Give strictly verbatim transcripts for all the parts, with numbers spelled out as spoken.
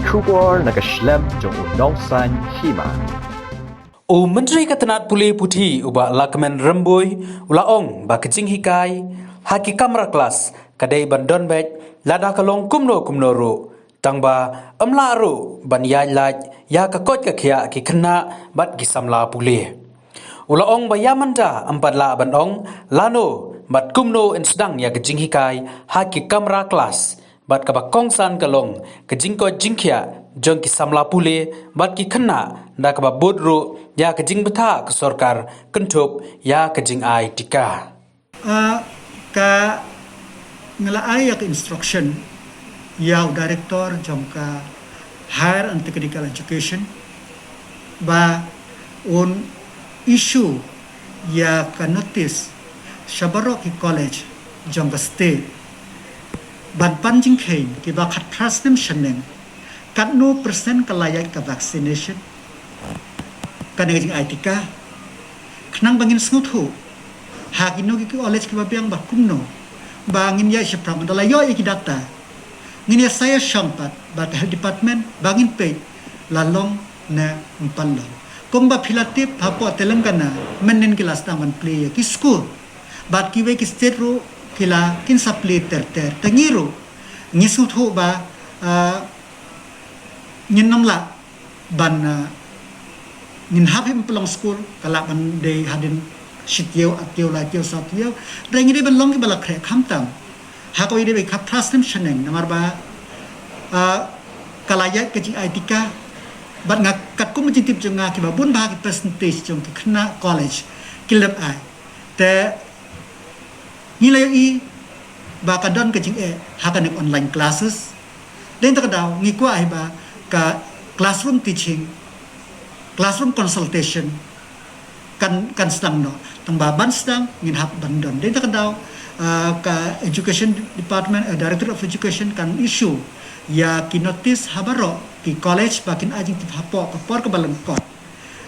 Khubor na ka shlem jong u nongsan hima. U Myntri ka tnat pule puthi u Bah Lahkmen Rymbui u la ong ba ka jinghikai ha ki kamra klas ka dei ban don beit lada ka long kumno kumno ruh, tang ba ym lah ruh ban ïaid lait ïa ka koit ka khiah ki khynnah bad ki samla pule. U la ong ba ïa mynta ym pat lah ban ong lano bad kumno yn sdang ïa ka jinghikai ha ki kamra klas, bad kaba kongsan ka long ka jingkoit jingkhiah jong ki samla pule bad ki khynnah, da kaba bud ruh ïa ka jingbthah ka sorkar kynthup ïa ka jingai tika. Ah, ka nga la ai ïa ka instruction ïa u director jong ka Higher and Technical Education ba un issue ïa ka notice sha baroh ki college jong ka state ban pan jingkheiñ kiba khatphra snem shaneng katno percent ka la ïaid ka vaccination, kane ka jingai tika, khnang ba ngin sngewthuh ha kino ki college kiba biang ba kumno, ba ngin ïaid shaphrang. Da la ïoh ïa ki data ngin ïa sa ïa shong pat bad ka health department ba ngin peit la long ne ym pat long. Kumba phi la tip hapoh Telangana mynnin ki la sdang ban plie ïa ki skul bad kiwei ki state ruh ki la kin sa plie ter ter. Te ngi ruh ngi sngewthuh ba, ah, ngin ym lah ban, ah, ngin hap hi ban pynlong skul, ka lah ban dei hadien shi taïew, ar taïew, lai taïew, saw taïew. Hynrei ngi dei ban long kiba la khreh khamtam ha kawei de ba khatphra snem shaneng, namar ba, ah, ka la ïaid ka jingai tika. Bad nga katkum ka jingtip jong nga kiba bun bha ki percentage jong ki khynnah college ki lep ai. Te ngi la ïohi ba ka don ka jingeh ha kane ka online classes. Dei na kata ka daw ngi kwah hi ba ka classroom teaching, classroom consultation kan, kan sdang noh. Tang ba ban sdang ngin hap ban don. Dei na kata ka daw, ah, ka education department, eh, Directorate of Education kan issue ïa ki notice ha baroh ki college ba kin ai jingtip hapoh ka por kaba lyngkot,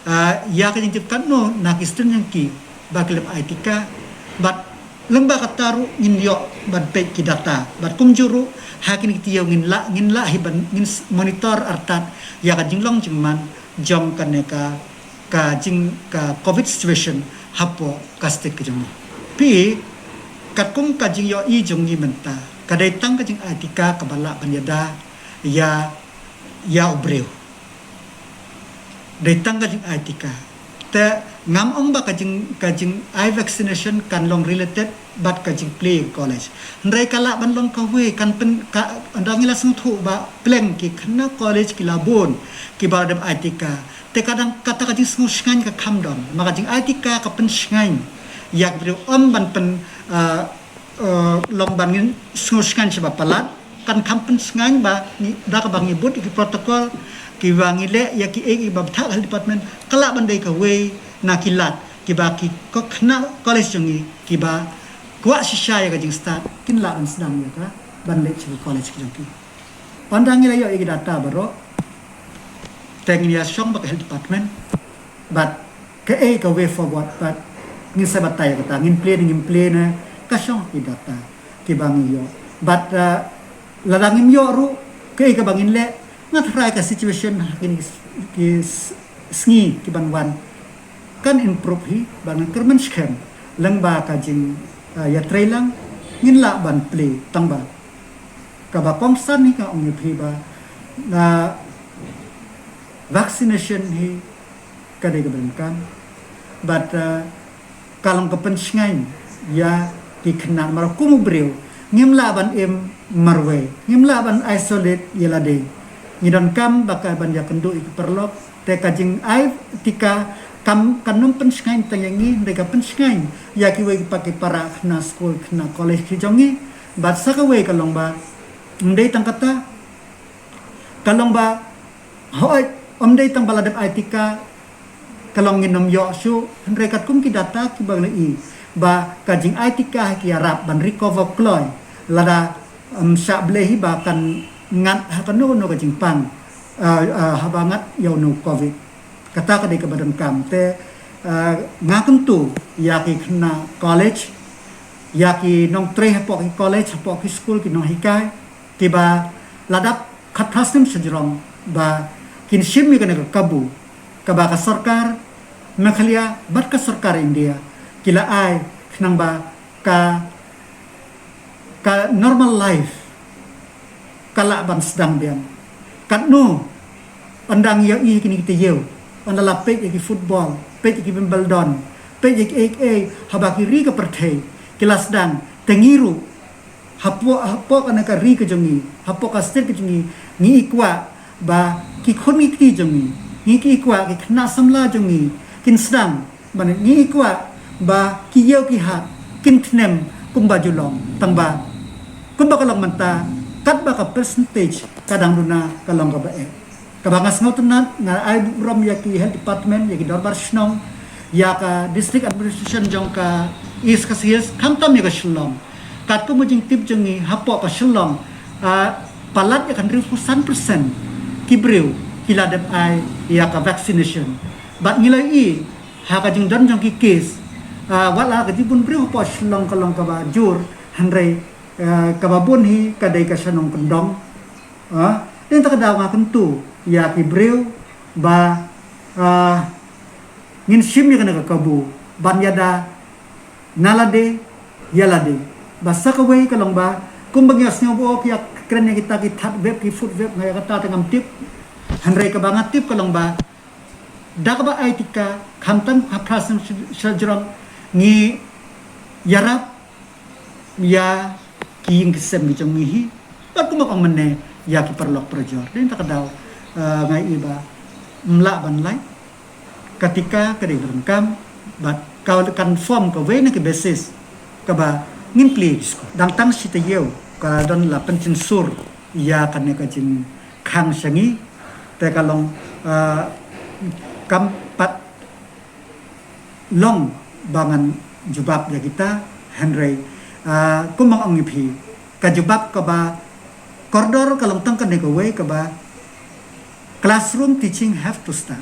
ah, ïa ka jingtip katno na ki student jong ki ba ki lep ai tika. Bad lyngba kata ruh ngin ïoh ban peit ki data bad kumjuh ruh ha kine ki taïew ngin lah, ngin lah hi ban ngin s-, monitor artat ïa ka jinglong jingman jong kane ka, ka jing, ka covid situation hapoh ka state ka jong ngi. Phi, katkum ka jingïohi jong ngi mynta, ka dei tang ka jingai tika kaba lah ban ïada ïa, ïa u briew. Dei tang ka jingai tika. Te ngam ong ba ka jing, ka jingai vaccination kan long related bad ka jingplie college. Hynrei ka lah ban long kawei, kan pyn, ka, ynda ngi la sngewthuh ba pleng ki khynnah college ki la bun kiba la dep ai tika. Te ka dang kata ka jingsngewshngaiñ ka kham don. Ma ka jingai tika ka pynshngaiñ ïa ki briew, ym ban pyn, ah, ah, long ban ngin sngewshngaiñ shaba palat. Kan kham pynshngaiñ ba ngi, da kaba ngi bud ïa ki protocol kiba ngi leh ïa kiei kiba bthah health department, ka lah ban dei kawei na ki lad kiba ki khynnah college jong ngi kiba kwah shisha ïa ka jingstad kin lah ban sdang ïa ka ban leit sha ki college ki jong ki. Ynda ngi la ïoh ïa ki data baroh, te ngin ïa shong bad ka health department bad kaei ka way forward, bad ngin sa batai ïa kata, ngin plie ne ngim plie ne, ka shong ha ki data kiba ngi ïoh. Bad, ah, lada ngim ïoh ruh, kaei kaba ngin leh, nga tharai ka situation ha kine ki s-, ki s-, sngi kiban wan kan improve hi, bad ngan kyrmen skhem lyngba ka jing, ah, ïatreilang ngin lah ban plie. Tang ba kaba kongsan hi nga ong ïa phi ba, ah, vaccination hi ka dei kaba donkam. Bad, ah, ka long ka pynshngaiñ ïa ki khynnah, namar kum u briew ngim lah ban im marwei, ngim lah ban isolate ïa lade. Ngi donkam ba ka ban ïakynduh ïa ki paralok. Te ka jingai tika kam, kan ym pynshngaiñ tang ïa ngi, hynrei ka pynshngaiñ ïa kiwei ki pa ki para khynnah skul, khynnah college ki jong ngi. Bad sa kawei ka long ba ym dei tang kata, ka long ba, hooid, ym dei tang ba la dep ai tika ka long ngin ym ïoh shuh, hynrei katkum ki data kiba ngi la ïohi ba ka jingai tika ha ki ïarap ban recover kloi lada, em, shah Blei hi ba kan ngat ha kano kano ka jingpang, eh, eh, haba ngat ïa uno u covid. Kata ka dei kaba donkam. Te, eh, nga kyntu ïa ki khynnah college, ïa ki nongtrei hapoh ki college, hapoh ki skul, ki nonghikai, kiba la dap khatphra snem shajrong ba kin shim ïa kane ka kabu kaba ka sorkar Meghalaya bad ka sorkar India ki la ai, khnang ba ka, ka normal life ka lah ban sdang biang. Katno ynda ngi ïohi kine ki taïew, ynda la peit ïa ki football, peit ïa ki Wimbledon, peit ïa ki ei ei haba ki ri ka pyrthei ki la sdang, te ngi ruh hapoh, hapoh kane ka ri ka jong ngi, hapoh ka state ka jong ngi, ngi i kwah ba ki khun ki kti jong ngi, ngi ki i kwah ki khynnah samla jong ngi kin sdang, ban ngi i kwah ba ki ïew ki hat kin thnem kumba ju long, tangba kumba ka long mynta, katba ka percentage ka dang duna, ka long kaba eh. Kaba nga sngewtynnat, nga ai burom ïa ki health department, ïa ki dorbar shnong, ïa ka district administration jong ka East Khasi Hills, khamtam ïa ka Shillong. Katkum ka jingtip jong ngi, hapoh ka Shillong, ah, palat ïa ka hynriewphew san percent ki briew ki la dep ai ïa ka vaccination. Bad ngi la ïohi ha ka jingdon jong ki case, ah, wat la ka jingbun briew hapoh Shillong ka long kaba jur, hynrei, ah, kaba bun hi ka dei ka shnong kyndong. Ah, te kata ka daw nga kyntu ïa ki briew ba, ah, ngin shim ïa kane ka kabu ban ïada na lade ïa lade. Ba sa kawei ka long ba kumba ngi ïa sngew ba, oh, ki ïa kren ïa kita ki third wave, ki fourth wave, nga ïa kata te ngam tip. Hynrei kaba nga tip ka long ba da kaba ai tika, khamtam ha phra snem sha, sha jrong, ngi ïarap ïa ki ïing ki sem ki jong ngi hi. Bad kumba ong mynne, ïa ki paralok parajor. Te kata ka daw, eh, nga i ba ym lah ban lait. Ka tika ka dei ka donkam, bad ka confirm kawei na ki basis kaba ngin plie ki skul. Dang tang shi taïew ka don la pynchynshur ïa kane ka jingkhang sha ngi, te ka long, ah, kam pat long ba ngan jubab ïa kita, hynrei, ah, kumba ong ïa phi, ka jubab kaba kordor ka long tang kane kawei kaba classroom teaching have to start.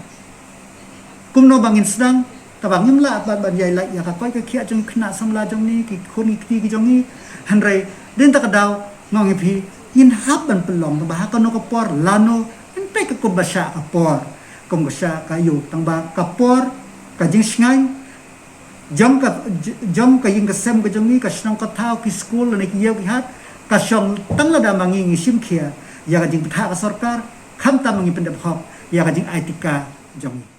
Kumno ba ngin sdang, kaba ngim lah ban, ban ïai lait ïa ka koit ka khiah jong ki khynnah samla jong ngi, ki khun ki kti ki jong ngi, hynrei te kata ka daw nga ong ïa phi, ngin hap ban pynlong ba ha kano ka por, lano, ngin peit ka kumba shah ka por, kum ka shah ka ïew, tangba ka por, ka jingshngaiñ jong ka, jong ka ïing ka sem ka jong ngi, ka shnong ka thaw, ki skul lane ki ïew ki hat, ka shong tang lada ma ngi ngi shim khia ïa ka jingbthah ka sorkar, khamtam ma ngi pyndep hok ïa ka jingai tika jong ngi.